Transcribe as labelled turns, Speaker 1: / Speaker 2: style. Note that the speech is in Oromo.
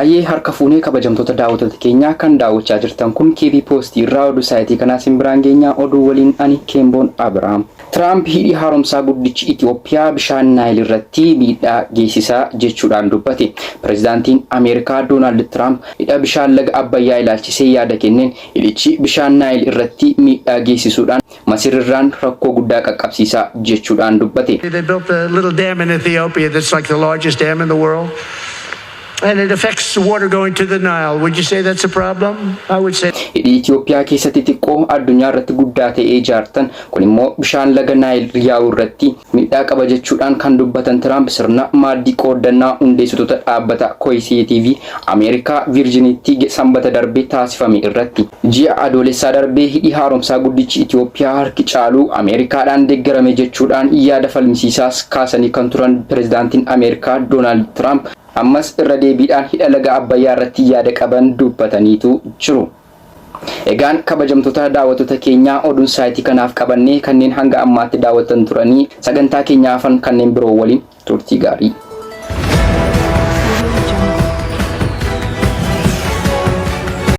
Speaker 1: Hayyee, harka fuunee kabajamtoota daawwattoota keenyaa, kan daawwachaa jirtan kun KB Poostii irraa oduu saayitii kanaa isin biraan geenyaa. Oduu waliin ani Keemboon Abiraam. Tiraamp hidhi haaromsaa guddichi Itoophiyaa bishaan Naayil irratti miidhaa geessisaa jechuudhaan dubbate. Pireezidaantiin Ameerikaa Doonaald Tiraamp hidha bishaan laga Abbayyaa ilaalchisee yaada kenneen, hidhichi bishaan Naayil irratti miidhaa geessisuudhaan Masirirraan rakkoo guddaa qaqqabsiisaa jechuudhaan dubbate.
Speaker 2: They built a little dam in Ethiopia that's like the largest dam in the world. And it affects the water going to the Nile. Would you say that's a problem? I would say
Speaker 1: Hidhi Itoophiyaa keessatti xiqqoo addunyaa irratti guddaa ta'ee ijaartan kun immoo bishaan laga Naayil yaa'u irratti miidhaa qaba jechuudhaan kan dubbatan Tiraamp, sirna maaddii qooddannaa hundeessitoota dhaabbata Koyiseetii fi Ameerikaa Viirjiniitti Sanbata darbee taasifame irratti. Ji'a Adoolessaa darbee hidhi haaromsaa guddichi Itoophiyaa harki caaluu Ameerikaadhaan deeggarame jechuudhaan yaada falmisiisaas kaasanii kan turan pireezidaantiin Ameerikaa Doonaald Tiraamp, ammas irra deebiidhaan hidha laga Abbayyaa irratti yaada qaban dubbataniitu jiru. Egaan kabajamtoota daawwattoota keenyaa, oduun saayitii kanaaf qabannee kanneen hanga ammaatti daawwatan turanii. Sagantaa keenya hafan kanneen biroo waliin turtii gaarii.